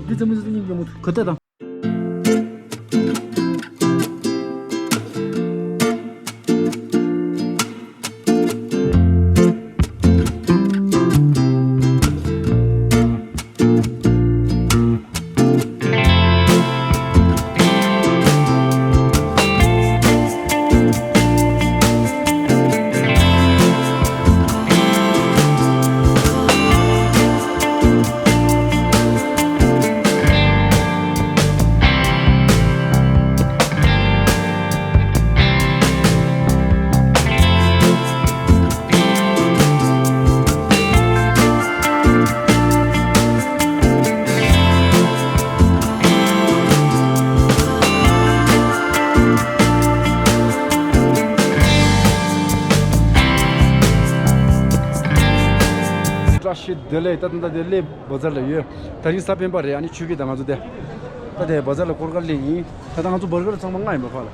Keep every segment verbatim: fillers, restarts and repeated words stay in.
འདི་རྩེད་མོ་རྩེ་སྙིང་རྗེ་མོ་ག་བལྟས་དང་། བཀྲ་ཤིས་བདེ་ལེགས། ད་ལྟ་བདེ་ལེགས་བ་ཛར་ལ་ཡོད། ད་རིང་གཟའ་སྤེན་པ་རེད། ཨ་ནི་ཆོས་སྐྱིད་དང་ང་ཚོ་དེ། ད་དེ་བ་ཛར་ལ་སྐོར་ག་སླེབས་ཡིན། ད་ལྟ་ང་ཚོ་བར་གར་ཚང་མ་མངགས་ཡིན་པ་ཕར་ལ།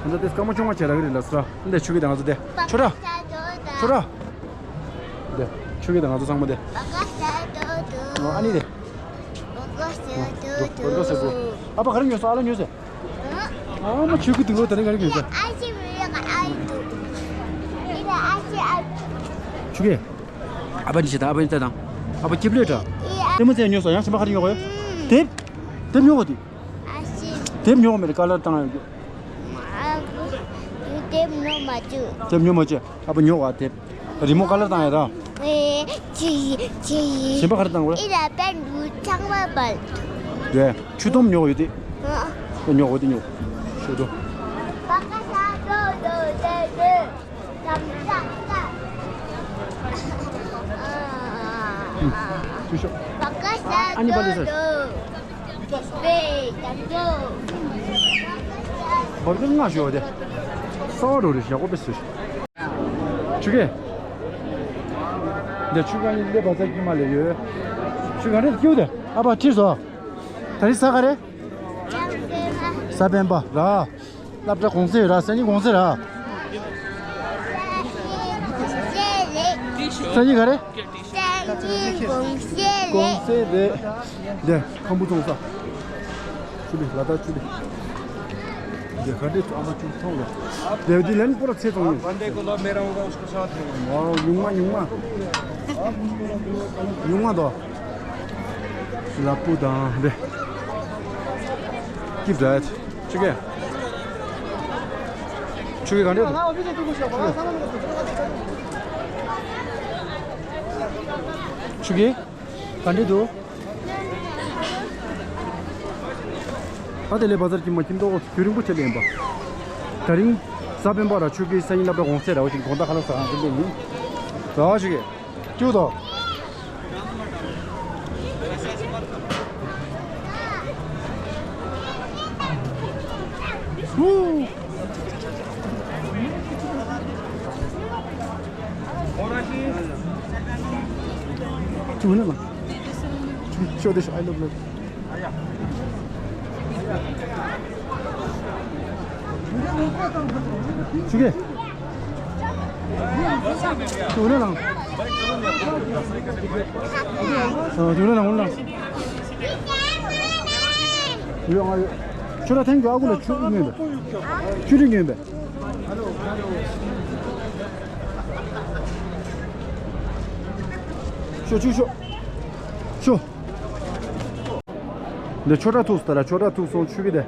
ད་ལྟ་དེ་སྐར་མ་བཅོ་ལྔ་བྱས་རག་གི་རེད་ལ་སོ། འདི་ཆོས་སྐྱིད་དང་ང་ཚོ་དེ། ཆོ་ར། ཆོ་ར། འདི་ཆོས་སྐྱིད་དང་ང་ཚོ་ཚང་མ་དེ། ཨ་ནི་དེ། ཨ་ཕ་ག་རེ་ཉོས་སོང་། ཨ་ལ་ཉོས་སོང་། ཨ་མ་ཆོས་སྐྱིད་དུང་ལོ་དེ་རིང་ག་རེ་ཉོས་སོང་། ཆོས་སྐྱིད། ཨ་ཕ་ནི་བྱེད་དང་། ཨ་ཕ་ནི་བྱེད་དང་། ཨ་ཕ་སྐྱིད་ལོས་འདྲ། ལྟད་མོ་རྩེ་ཉོས་སོང་། ཡང་གཞན་པ་ག་རེ་ཉོ་གོ་ཡོད། དེབ། དེབ་ཉོ་གོ་དེ། དེབ་ཉོ་གོ་མེད་རེད། ཀ་ལར་བཏང་ཡོད། དེབ་ཉོ་མ་བཅུག་དེབ་ཉོ་མ་བཅུག་ཨ་ཕ་ཉོ་གོ་དེབ། རི་མོ་ཀ་ལར་བཏང་ཡོད་ད། ཨེ། ཆི་ཡི་ཆི་ཡི། གཞན་པ་ག་རེ་བཏང་གོ། ཨི་ལ་པན་རུ་ཚང་མ་བལ། རེད། ཆུ་དོམ་ཉོ་གོ་ཡོད་དེ། ཨ་ཉོ་གོ་དེ་ཉོ། ཆུ་དོམ། ཆུ་ཤོག་ཨ་ནི་པ་ལི་སར། བར་ཀར་ལྔ་ཞོག་དེ། ས་བ་རོ་རེ་ཞག་པོ་པེ་སུ། ཆུ་གེ། འདི་ཆུ་ག་ནི་ལེ་བ་ཙ་གི་མ་ལེ་ཡོད། ཆུ་ག་རེ་སྐྱིད་དེ། ཨ་ཕ་ཁྲིད་སོ། ད་རི་ས་ག་རེ། ས་པན་པ་ར། སློབ་གྲྭ་གོང་ས་ར། སང་ཉིན་གོང་ས་ར། སང་ཉིན་ག་རེ། སང་ཉིན་གོང་ས་རེད། གོང་ས་རེད། འདི་ཁམ་བུ་ཚོང་ས། ཆུ་ལི་ལ་དྭགས་ཆུ་ལི། འདི་ག་འདྲའི་ཨ་མ་ཆུ་ཚོང་ལ། འདི་འདི་ལན་པོ་ར་ཚེ་ཚོང་ཡིན། ཨོ་ཉུང་མ་ཉུང་མ། ཉུང་མ་དོ། ལ་པུ་དང་འདི། Keep that. ཆུ་གེ། ཆུ་གེ་ག་འདྲ་འདུག་ཆུ་གེ་ག་འདྲ་འདུག་ཨ་དེ་ལས་བ་ཛར་གྱི་མ་ཁྱིམ་ཐོག་རྒྱུན་རིང་པོ་བྱས་ལེན་པ། ད་རིང་གཟའ་སྤེན་པ་ར། ཆུ་གེ་སང་ཉིན་སློབ་གྲྭ་གོང་ཚད་ར་བ་ཞིག་དགོང་དག་ཁ་ལག་ཟ་ཁང་དེ་འདྲ་ཡིན། ར་ཆུ་གེ། ཅུ་དོ། ཧུ། ཅུ་ནི་ལ། ཅུ་དེ་ཤ་I love love། ཆུ་གེ། ཆུ་ནི་ལང་། ཨ། ཆུ་ནི་ལང་ལང་། ཡོ་ང་ཡོ། ཆུ་ར་ཐེངས་ག་ཨ་ཁུ་ལ་ཆུ་ཉོས་པས། ཆུ་རིགས་ཉོས་པས། ཤོ་ཆུ་ཤོ། ཤོ། འདི་ཆོ་གྲ་ཐུག་སྟ་ལ། ཆོ་གྲ་ཐུག་སོང་། ཆུ་གི་དེ།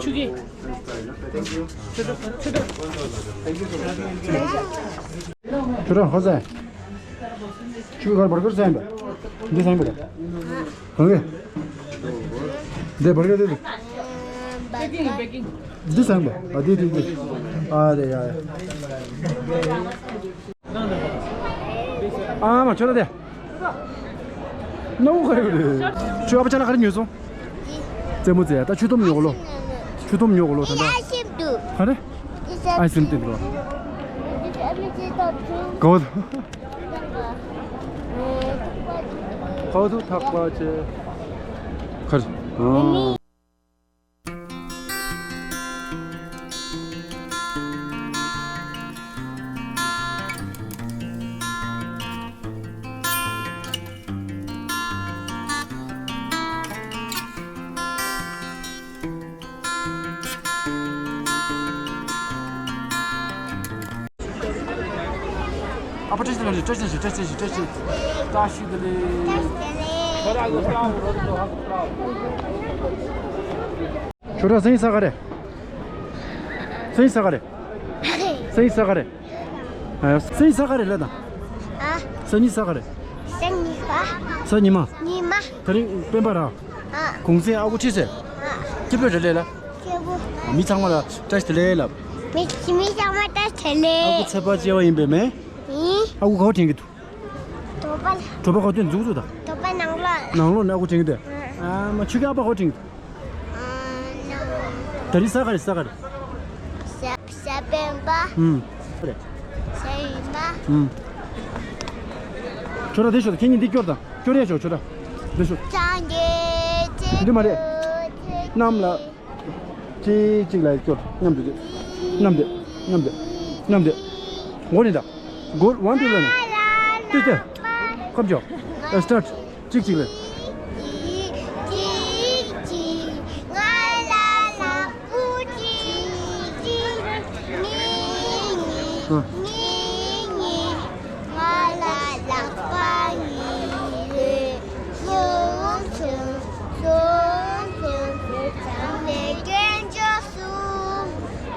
ཆུ་གི། ཁྱོད་རང་ཧོ་ཟེ། ཁྱོད་གར་བར་གར་ཟེ་ཡིན་པ། འདི་ཟེ་ཡིན་པ་རེད། གང་གི། འདི་བར་གར་འདི་འདི། འདི་ཟེ་ཡིན་པ། ཨ་འདི་འདི་འདི། ཨ་རེ་ཡ་ཡ། ཨ་མ་ཁྱོད་ར་དེ། ནའུ་ག་རེ་རེད། ཁྱོད་ཨ་ཕ་ཅག་ལ་ག་རེ་ཉོས་སོང་། རྩེད་མོ་རྩེ་ཡ། ད་ཆུ་དོམ་ཉོ་གོ་ལོ། ཆུ་དོམ་ཉོ་གོ་ལོ་ད་ད། ག་རེ། ཨའི་སི་ཀྲིམ་སྟེར་གོ། ཁོ་ཁོ་ཐུག་ཐག་པ་ཆེ། ཁར། ཨ། ཨ་ཕ་བཀྲ་ཤིས་བདེ་ལེགས། བཀྲ་ཤིས་བདེ་ལེགས། བཀྲ་ཤིས་བདེ་ལེགས། བཀྲ་ཤིས་བདེ་ལེགས། ཁྱོད་རང་སེམས་ས་ག་རེད། སེམས་ས་ག་རེད། སེམས་ས་ག་རེད། ཨ། སེམས་ས་ག་རེད་ལབ་དང་། ཨ། སང་ཉིན་ས་ག་རེད། སང་ཉིན་པ། སང་ཉི་མ། ཉི་མ། དེ་རིང་སྤེན་པ་ར། ཨ། གུང་སེང་ཨ་ཁུ་ཁྲིད་ཟེར། ཨ། སྐྱིད་པོ་རེད་ལབ་ལ། སྐྱིད་པོ། མི་ཚང་མ་ལ་བཀྲ་ཤིས་བདེ་ལེགས་ལབ། མི་མི་ཚང་མ་བཀྲ་ཤིས་བདེ་ལེགས། ཨ་ཁུ་ཚེ་དཔག་བྱེད་པ་ཡིན་པས་མེད། ཡིན། ཨ་ཁུ་ག་པར་དྲན་གྱི་འདུག། དོ་པ་ལ། དོ་པ་ག་པར་དྲན་འདུག་ཚུལ་དང་། དོ་པ་ནང་ལོགས་ལ། ནང་ལོགས་ནས་ཨ་ཁུ་དྲན་གྱི་འདུག། ཨ། ཨ་མ་ཁྱོད་ཀྱི་ཨ་ཕ་ག་པར་དྲན་གྱི་འདུག། ཨ། ནང་། དེ་རིང་ས་ག་རེད། ས་ག་རེད། ཤ་ཤ་སྤེན་པ། ཨུམ། རེད། ཤ་ཡིན་པ། ཨུམ། ཁྱོད་ར་དེ་ཤོག་ད། ཁྱེད་གཉིས་འདི་སྐྱོར་དང་། སྐྱོར་ཡ་ཤོག་ཁྱོད་ར། འདི་ཤོག། སངས་རྒྱས་ཆོས་འདི་མ་རེད། གྲོགས་ཆོས་གནམ་ལ། གཅིག་གཅིག་ལ་སྐྱོར། མཉམ་དུ་སྐྱོར། མཉམ་དུ། མཉམ་དུ། མཉམ་དུ། མགོ་ནས་ད། མགོ་one two ལ་ནས། ཏི་ཏི། ཁམ་ཆོ། ཨ། start། གཅིག་གཅིག་ལ། གཅིག་གཅིག་ང་ལ་ལ་པུ་གཅིག་གཅིག་ཨ། ང་ལ་ལག་པ་གཉིས་ཡོད། གསུམ་གསུམ་གསུམ་གསུམ། བྱམས་པའི་རྒྱན་མཆོག་གསུམ།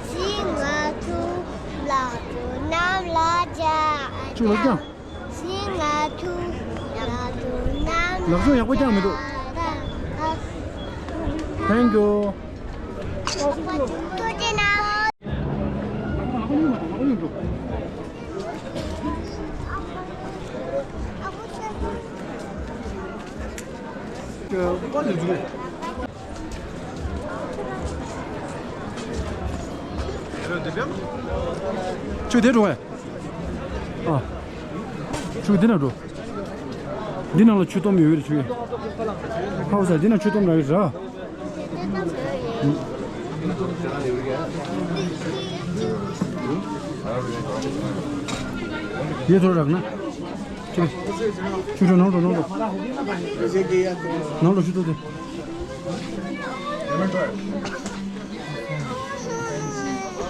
བཞི་ལྔ་དྲུག་ལག་པ་གནམ་ལ་བརྐྱངས། བཞི་ལྔ་དྲུག་ལག་པ་གནམ་ལ། ལག་ཤུབས་ཡག་པོ་བརྐྱངས་མི་འདུག། Thank you། ཐུགས་རྗེ་གནང་། ཁྱོད་དེ་འགྲོ་བས། ཨ། ཁྱོད་འདི་ན་འགྲོ། འདི་ནང་ལ་ཆུ་སྟོང་ཡོད་རེད་ཁྱོད། ཧའོ་ས་འདི་ན་ཆུ་སྟོང་རག་གི་ར། ཡེ་ཐོར་རག་ན། ཆུ་ཆུ་ནང་འགྲོ་ནང་འགྲོ། ནང་ལ་ཆུ་སྟོང་དེ།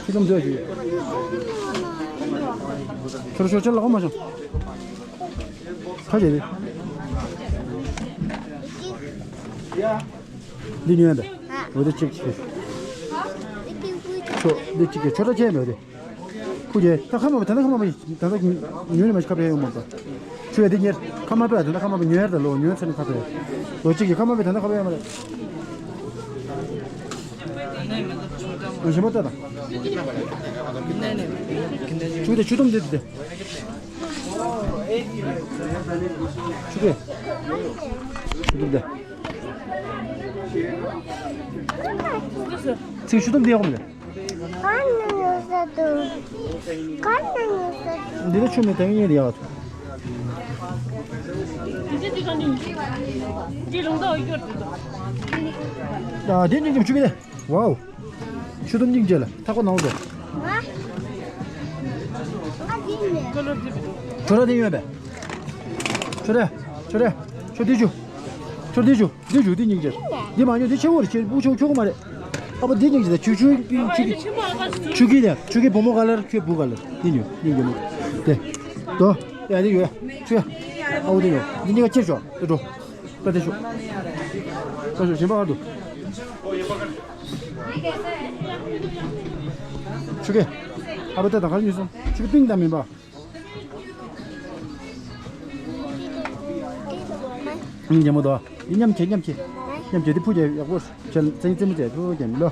ཆུ་སྟོང་དེ་ཡོད། ཁྱོད་ཁྱོད་ཁྱོད་ལ་ཧོ་མ་བྱུང་། ཁ་ཆེ་རེད། འདི་ཉོས་འདི། འོ་དེ་གཅིག་གཅིག། ཆོ་འདི་གཅིག་གི་ཆོ་ད་ཆེ་མེད་དེ། ཁུ་རྒྱལ་ད་ཁ་མ་པ་ད་ད་ཁ་མ་པ་ད་ད་ཉོས་ནས་མ་ཁ་པའི་ཡོང་མ་པ། ཆུ་ཡ་འདི་ཉེར་ཁ་མ་པ་ད་ད་ཁ་མ་པ་ཉོས་ཡར་ད་ལོ་ཉོས་ཚར་ནས་ཁ་པའི། འོ་གཅིག་གི་ཁ་མ་པ་ད་ད་ཁ་པའི་ཡོང་མ་རེད། འོ་ཞིམ་པོ་ལྟ་དང་། ཆུ་དེ་ཆུ་དུམ་འདི་དེ། ཆུ་དེ། ཆུ་དུམ་དེ། ཚིག་ཆུ་དུམ་དེ་ཡག་མི་རེད། ག་ན་ཡོད་ས་དུ། ག་ན་ཡོད་ས་དུ། འདི་ལ་ཆུ་མེད་དང་ཡིན་ཡག་ཐུ། ཨ་དེ་སྙིང་རྗེ་ཆུ་གི་དེ། ཝའོ། ཆུ་དུམ་སྙིང་རྗེ་ལ་ཐག་པ་ནང་དུ། ཨ་དེ་ནས། ཁྱོད་ར་དེ་ཡོད་པས། ཁྱོད་ར། ཁྱོད་ར། ཁྱོད་དེ་ཆུ། ཁྱོད་དེ་ཆུ། འདི་བཞུགས་འདི་སྙིང་རྗེ། འདི་མ་ཉོ་འདི་ཆེ་བོ་རེད་ཁྱེད་སྤུ་ཆུང་ཆུང་མ་རེད། ཨ་ཕ་འདི་སྙིང་རྗེ་ཆུ་ཆུ་ཆུ་ཆུ་གི་དེ་ཆུ་གི་བུ་མོ་ག་ལར་ཁྱོད་བུ་ག་ལར་འདི་ཉོ་སྙིང་རྗེ་མོ། དེ། དོ། ཡ་འདི་ཡོད་ཆུ། ཨ་བུ་འདི་ཉོ་འདི་གཉིས་ཀ་ཁྱེར་ཤོག་དེ་འགྲོ། ད་དེ་ཤོག་ད་ཤོག་གཞན་པ་ག་འདུག་ཆུ་གི། ཨ་ཕ་ད་ད་ག་རེ་ཉོས་སོང་ཆུ་གི་པིང་དང་མིན་པ། ཉིན་རྒྱལ་མོ་དོ། ཡིན་མཉམ་ཁྱེད་མཉམ་ཁྱེད། མཉམ་ཁྱེད་དེ་ཕུ་རྒྱལ་ཡག་པོ་བྱས་ལ་སེང་རྩེད་མོ་རྩེ་ཕུ་རྒྱལ་མི་ལོ།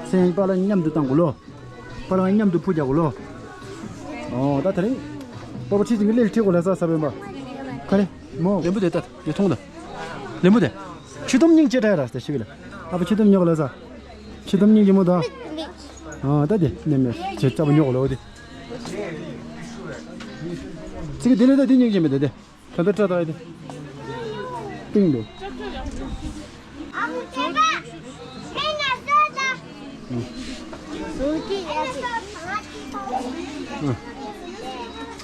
སེང་པ་ལ་མཉམ་དུ་བཏང་དགོས་ལོ། པ་ལ་མཉམ་དུ་ཕུ་རྒྱག་དགོས་ལོ། ཨོ་ད་དེ་རིང་། པ་པ་ཁྲིད་ཅིང་གི་ལེ་ཁྲིད་དགོས་ལ་ས་ས་བོན་པ། ཁ་རེ། མོ། ལེན་པོ་དེ་ལྟ་དེ་མཐོང་ད། ལེན་པོ་དེ། ཆུ་དུམ་སྙིང་རྗེ་དྲག་ར་ཟེར་ཞིག་ལ། ཨ་ཕ་ཆུ་དུམ་ཉོག་ལ་ས། ཆུ་དུམ་སྙིང་རྗེ་མོ་དོ། ཨ་ད་དེ་ནེམ་ནེམ་ཆེ་ཙ་བ་ཉོག་ལ་འོ་དེ། དེ་གི་དེ་ལས་ད་དེ་སྙིང་རྗེ་མི་འདུག་དེ། ད་ལྟ་སྐྲ་དག་ཡ་དེ། ཏིང་འདུག་ཨ།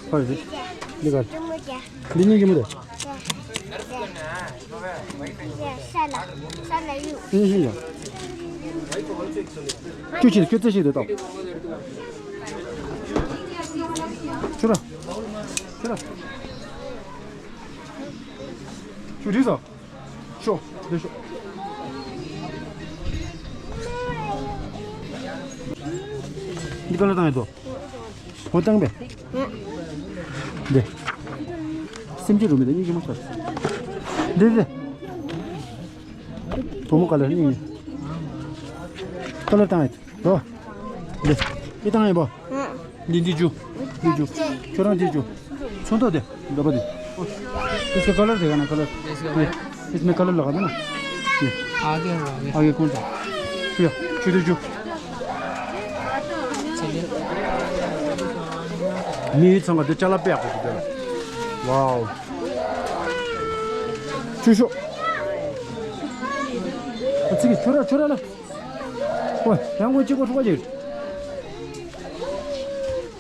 ཧོ་རེད། འདི་ག་འདི་སྙིང་རྗེ་མི་འདུག་ས་ལ། ས་ལ་ཡུ། ཨེ་ཧི་ཡ། ཁྱོད་ཆེ་ཁྱོད་རྩེ་ཞིག་དེ་ལྟ། ཁྱོད་ར། ཁྱོད་ར། ཁྱོད་རིག་སོང་། ཤོག་འདི་ཤོག་འདི་ཀ་ལ་བཏང་ཡོད་དོ། འོ་བཏང་པས། འདི། སེམས་ཅན་རུ་མི་དང་སྙིང་རྗེ་མོ་ཆགས། འདི་འདི། བུ་མོ་ཀ་ལ་སྙིང་རྗེ། ཀ་ལ་བཏང་ཡོད་དོ། འདི། འདི་བཏང་ཡོད་པ། འདི་འདི་རྒྱུ། འདི་རྒྱུ། ཁྱོད་རང་འདི་རྒྱུ། ཚོན་མདོག་དེ། འདི་པ་དེ། इसका कलर देखा ना, कलर। इसका ये, इसमें कलर लगा देना। ये। आगे हो, आगे। आगे कौन सा? ये, छोटे जो। चलिए। མི་ཚང་ག་དེ་ཅ་ལག་པས་ཡག་པོ་འདུག་དེ་ལ། ཝའོ། ཆུ་ཤོག་ཨ་ཙི་གི་ཆུ་ར་ཆུ་ར་ལ། ཨོ་ཡང་ཁོ་གཅིག་པོ་ཧྲུག་པ་ཅིག་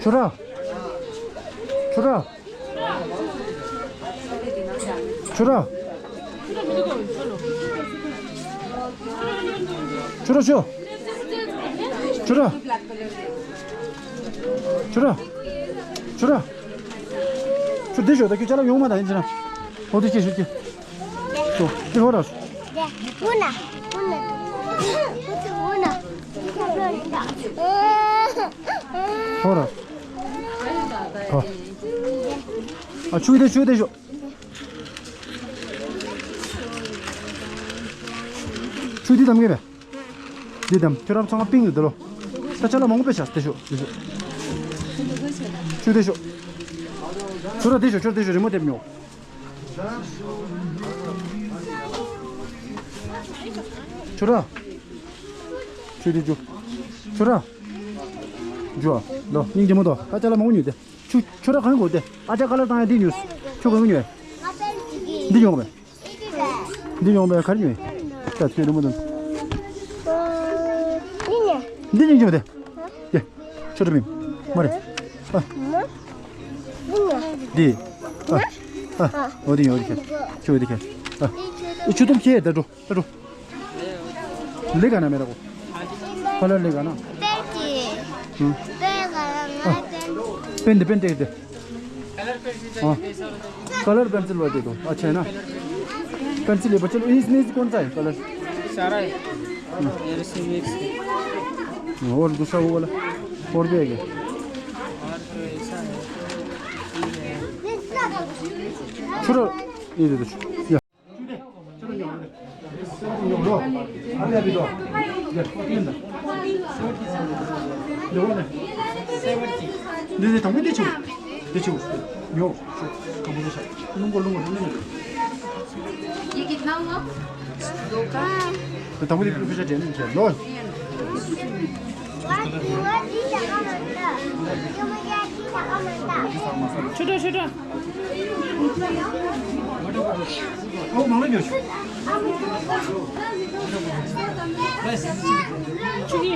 ཆུ་ར། ཆུ་ར། ཆུ་ར། ཆུ་ར་ཆུ། ཆུ་ར། ཆུ་ར། ཆུ་འདི་ཞོག་ད་ཁྱོད་ཅ་ལག་ཡོང་མ་ད་ཡིན་ཅི་ན། ཨོ་དེ་ཁྱེད་ཞོག་ཁྱེད། ཆུ། འདི་ཧོ་ར། ཧོ་ར། ཧོ། ཨ་ཆུ་དེ་ཆུ་དེ་ཞོག་ཆུ་འདི་དམ་གི་རེད། འདི་དམ་ཁྱོད་རང་ཚང་མ་པིང་ཡོད་དེ་ལོ། ད་ཅ་ལག་མང་པོ་པས་བྱ་དེ་ཤོག་དེ་ཤོག་ཆུ་དེ་ཤོག་ཁྱོད་ར་དེ་ཤོག་ཁྱོད་དེ་ཤོག་རི་མོ་དེབ་ཉོ། ཁྱོད་ར། ཆུ་དེ་ཆུ། ཁྱོད་ར། ཇོ། ལོ་སྙིང་རྗེ་མོ་དོ་ད་ཅ་ལག་མང་པོ་ཉོས་ཏེ། ཆུ་ཆུ་ར་གང་དགོས་ཏེ། ཨ་ཅག་ཁ་ལར་བཏང་ཡ་འདི་ཉོས། ཁྱོད་གང་གི་ཉོས། འདི་ཉོ་བས། འདི་ཉོ་བས་ག་རེ་ཉོས། ད་ཁྱོད་རི་མོ་དང་། འདི་ཉོ་བས་ཏེ། ཡེ། ཆུ་ར་མིན། མ་རེད། ཨ། འདི། ཨ། ཨ། འོ་འདི་ཉོ་འོ་འདི་ཁྱེར། ཁྱོད་འོ་འདི་ཁྱེར། ཨ། ཨེ་ཆུ་དུམ་ཁྱེར་ད་འགྲོ། ད་འགྲོ། ལེ་ག་ན་མེ་ར་གོ། ཁ་ལར་ལེ་ག་ན། पेन की। हम्म। पेन का रंग है, पेन। पेन दे, पेन दे दे। हाँ। कलर पेंसिल वाला दे दो, अच्छा है ना। पेंसिल ये बच्चे लोग, इसमें कौन सा है कलर? सारा है। हम्म। ये से मिक्स है। और दूसरा वो वाला, और भी है क्या? और तो ऐसा है। छोड़ो, ये दे दो। या। འདི་འདི་དང་པོ་འདི་ཆུ། འདི་ཆུ། ཉོ། དང་པོ་འདི་ཆུ། རླུང་པོ་རླུང་པོ་རླུང་པོ། ये कितना हुआ? दो का। དང་པོ་འདི་ཕུ་ཕུ་ཆ་དྲན་ནས་བྱས་ལོ། ཆུ་ཏོ་ཆུ་ཏོ། ཨོ་མང་ལ་ཉོ་ཆུ། ཆུ་གི།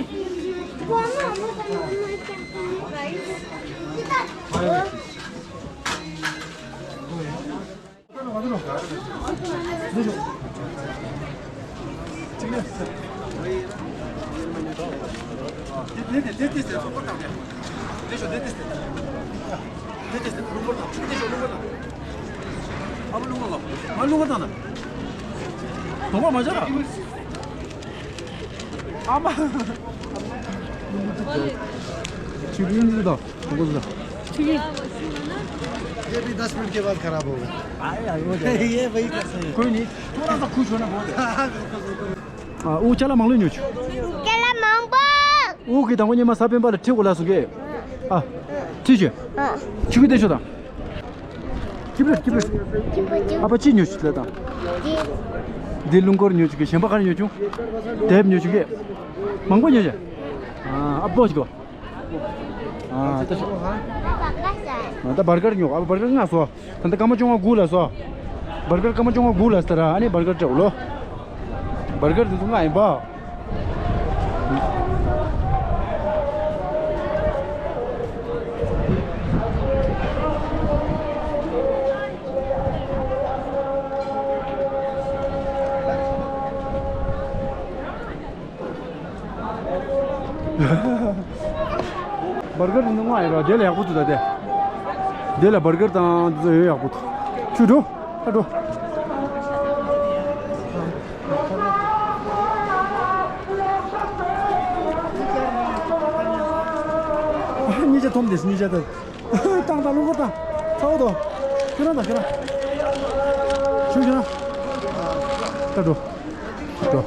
ཨ་མ། ཆུ་རིན་རི་དང་། ये भी दस मिनट के बाद खराब होगा। ये वही कैसे है? कोई नहीं, थोड़ा सा खुश होना बहुत है। ཨ། ཨུ་ཅ་ལག་མང་ལོས་ཉོ་ཆུ། ཅ་ལག་མང་པོ། ཨུ་གི་དང་པོ་ཉི་མ་ས་པན་པ་ལ་ཁྲི་གོ་ལ་སོང་གི། ཨ། ཁྲི་ཆུ། ཨ། ཆུ་གི་དེ་ཤོ་དང་། ཁྱི་པིར་ཁྱི་པིར། ཁྱི་པིར་ཁྱི་པིར། ཨ་ཕ་ཅི་ཉོ་ཆུ་ལ་དང་། འདི། འདི་རླུང་འཁོར་ཉོ་ཆུ་གི་གཞན་པ་ག་རེ་ཉོ་ཆུ། དེབ་ཉོ་ཆུ་གི། མང་པོ་ཉོ་ཆུ། ཨ། ཨ་པོ་ཆུ་གོ། ཨ་ད་ཤོག་ད་བར་གར་ཉོ། ཨ་བར་གར་ལྔ་སོ། ད་ལྟ་སྐར་མ་བཅོ་ལྔ་དགུ་ལ་སོ། བར་གར་སྐར་མ་བཅོ་ལྔ་དགུ་ལ་སྟ་ར། ཨ་ནི་བར་གར་སྤྲད་ལོ། བར་གར་དེ་ཚོ་ལྔ་ཡིན་པ། བར་གར་འདི་ནང་ཡོད་ར། དེ་ལ་ཡག་པོ་འདུག་ད་དེ། དེ་ལ་བར་གར་དང་འདི་ཚོ་ཡོད། ཡག་པོ་འདུག་ཁྱོད་འགྲོ། ད་འགྲོ། ཨ། གཉིས་ཆ་འཐོམ་དེ། གཉིས་ཆ་ད། བཏང་། ད་རླུང་འཁོར་བཏང་། ཚ་བོ་དོ། ཁྱོད་རང་དང་། ཁྱོད་རང་། ཁྱོད་ཁྱོད་རང་། ད་འགྲོ། འགྲོ།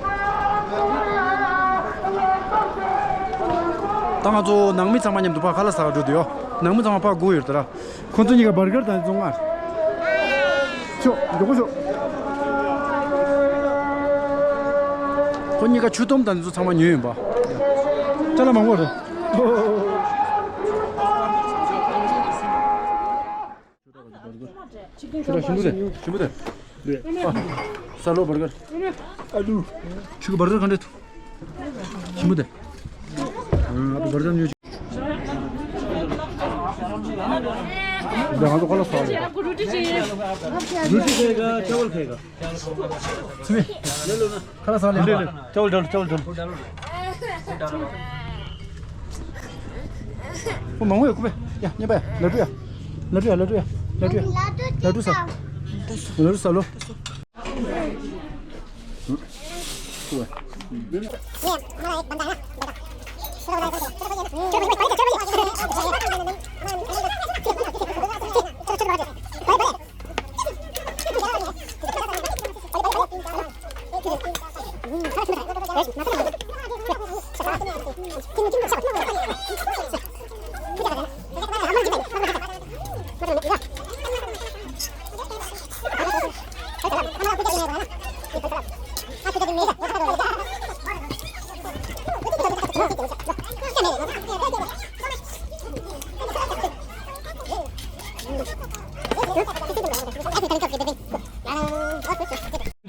ད་ང་ཚོ་ནང་མི་ཚང་མ་མཉམ་དུ་ཕར་ཁ་ལག་ཟ་ག་འགྲོ་འདོད་ཡོད། ནང་མི་ཚང་མ་ཕར་སྒུག་ཡོད་དེ་ར། ཁོ་ཚོ་གཉིས་ཀ་བར་གར་དང་བཙོང་ང་། ཤོག་མགྱོགས་པོ་ཤོག་ཁོ་གཉིས་ཀ་ཆུ་དོམ་དང་འདི་ཚོ་ཚང་མ་ཉོས་ཡིན་པ། ཅ་ལག་མང་པོ་རེད། ཆུ་ར་ཞིམ་པོ་རེད། ཞིམ་པོ་རེད། ཨ། ས་ལོ་བར་གར། ཨ་ལུ། ཆུ་གི་བར་གར་ག་འདྲ་འདུག་ཞིམ་པོ་རེད། ཨ། ཨ་ཕ་བར་གར་ཉོ། ང་ཚོ་ཁ་ལག་ཟ་ལེ། रोटी खाएगा, चावल खाएगा? ཁ་ལག་ཟ་ལེ། चावल डालो, चावल डालो। ཁོ་མང་པོ་ཡོད། ཁོ་པས་ཡ་ཉེས་པ་ཡ། ལ་ཀྲུ་ཡ། ལ་ཀྲུ་ཡ། ལ་ཀྲུ་ཡ། ལ་ཀྲུ་ཡ། ལ་ཀྲུ་ཟ། ལ་ཀྲུ་ཟ་ལོ།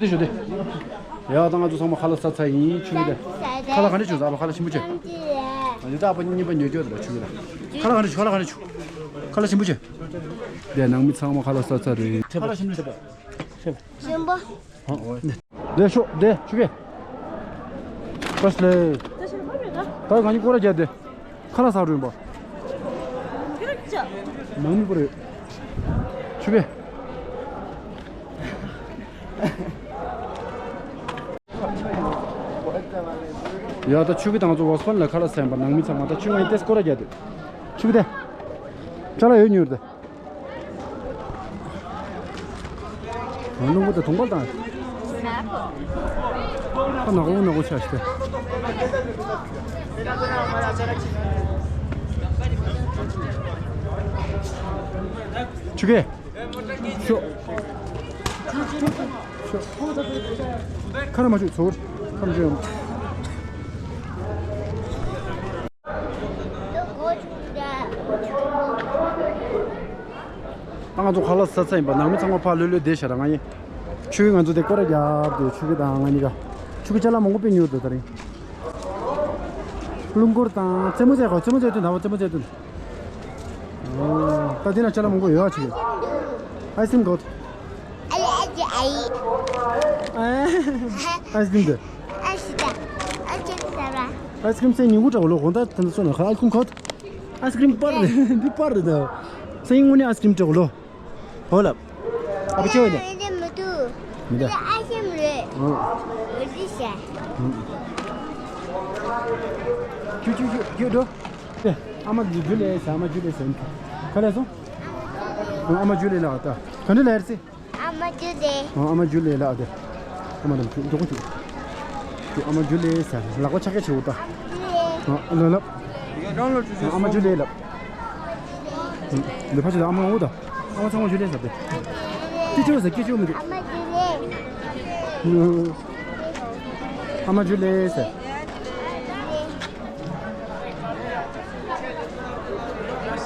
ཞུ་དེ་ཞུ་དེ། ཡ་ད་ང་ཚོ་ཚང་མ་ཁ་ལག་ཟ་ཚར་ཡིན། ཆུ་གི་དེ། ཁ་ལག་ག་འདྲ་བྱུང་། ཨ་ཕ་ཁ་ལག་ཞིམ་པོ་བྱུང་། ཨ་ནི་ད་ཨ་ཕ་གཉིས་པ་ཉོ་རྒྱུ་དེ་ལ་ཆུ་གི་དེ། ཁ་ལག་ག་འདྲ་བྱུང་། ཁ་ལག་ག་འདྲ་བྱུང་། ཁ་ལག་ཞིམ་པོ་བྱུང་། དེ་ནང་མི་ཚང་མ་ཁ་ལག་ཟ་ཚར་རེད། ཁ་ལག་ཞིམ་པོ་བྱུང་། ཞིམ་པོ། ཨ། འོ། དེ་ཤོག་དེ་ཆུ་གི། པས་ལེ། ད་ང་གཉིས་སྐོར་ར་རྒྱག་དེ། ཁ་ལག་ཟ་རུ་ཡིན་པ། ནང་མི་པོ་རེད། ཆུ་བེ། ཡ་ད་ཆུ་བེ་དང་ང་ཚོ་ཝོ་སི་པན་ལ་ཁ་ལག་ཟ་ཡིན་པ། ནང་མི་ཚང་མ། ད་ཆུ་ང་ཡི་ཏེ་སྐོར་ར་རྒྱག་དེ། ཆུ་བེ་དེ། ཅ་ལག་ཡོད་ཉོས་རེད་དེ། རླུང་བུ་དེ་དུང་པ་དང་། ཨ་ནག་པོ་ནག་པོ་ཆགས་ཤིག་ཆུ་གེ། ཤོག་ཤོག་ཁ་ན་མ་བཅུག་ཚོར། ཁ་ན་བཅུག་ཡོང་། ད་ང་ཚོ་ཁ་ལག་ཟ་ཚར་ཡིན་པ། ནང་མི་ཚང་མ་ཕར་ལྷོད་ལྷོད་བསྡད་ཤག་ར། ང་ཡིན། ཆུ་གི་ང་ཚོ་དེ་སྐོར་ར་རྒྱབ་དེ། ཆུ་གི་དང་ང་གཉིས་ཀ། ཆུ་གི་ཅ་ལག་མང་པོ་དཔེ་ཉོས་འདུག་ད་རིང་། རླུང་འཁོར་དང་རྩེད་མོ་རྩེ་གོ། རྩེད་མོ་རྩེ་དུས་ད་བ་རྩེད་མོ་རྩེ་དུས། ཨོ། ད་དེ་ན་ཅ་ལག་མང་པོ་ཡོད་ཨ། ཆུ་གི། ཨའི་སི་ཀྲིམ་གོ། ཨའི་སི་ཀྲིམ་དེ། ཨའི་སི་ཀྲིམ་སེ་ཉིན་གུ་འདྲ་བོ་ལོ། གོང་ད་ད་ཚོ་ན་ཁ་ཨའི་སི་ཀྲིམ་ཁོ། ཨའི་སི་ཀྲིམ་པར་རེད། འདི་པར་རེད་ད། སེ་ཉིན་གུ་ནི་ཨའི་སི་ཀྲིམ་འདྲ་བོ་ལོ། ཧོ་ལབ། ཨ་ཕ་ཁྱེད་འདི་མི་འདུག་མི་འདུག་ཨའི་སི་ཀྲིམ་རེད། ཨོ། འོ་འདི་ཤ། ཁྱུ་ཁྱུ་ཁྱུ་ཁྱུ་འགྲོ། ཨེ། ཨ་མ་ཇུ་ལེ་ཟེར། ཨ་མ་ཇུ་ལེ་ཟེར། ག་ལས་སོང་། ཨ་མ་ཇུ་ལེ་ལགས། ད་ག་འདྲ་ལབ་ཡོད་རེད་ཟེར། ཨ་མ་ཇུ་ལེ། ཨ། ཨ་མ་ཇུ་ལེ་ལགས། དེ། ཨ་མ་དང་མགྱོགས་པོ་བྱུང་། ཨ་མ་ཇུ་ལེ་ཟེར། ལག་པ་ཕྱག་རྒྱ་བྱེད་འོ་ད། ཨ་ལ་ལབ། ཨ་མ་ཇུ་ལེ་ལབ། ལེ་ཕ་ཆུ་ད། ཨ་མ་འོ་ད། ཨ་མ་ཚང་མ་ཇུ་ལེ་ཟེར་དེ། སྐད་ཆ་ཟེར། སྐད་ཆ་མི་འདུག་ཨ་མ་ཇུ་ལེ། ཨ་མ་ཇུ་ལེ་ཟེར།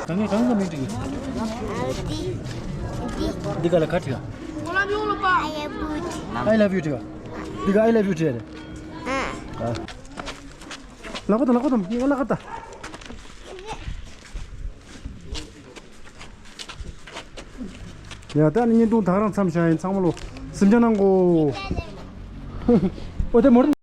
གང་གི་གང་གི་མིང་བྲིས་ཀྱི། འདི་ག་ལ་ག་བྲིས་ག I love you བྲིས་ག I love you བྲིས་ག་འདི་ག I love you བྲིས་རེད། ལག་པ་དང་ལག་པ་དང་ངའི་ལག་པ་དང་། ཡ་ད་ནི་བརྙན་ཐུང་ད་རང་མཚམས་བཞག་ཡིན། ཚང་མ་ལོ་སེམས་ཅན་གནང་གོ་ཨོ་དེ་མོར་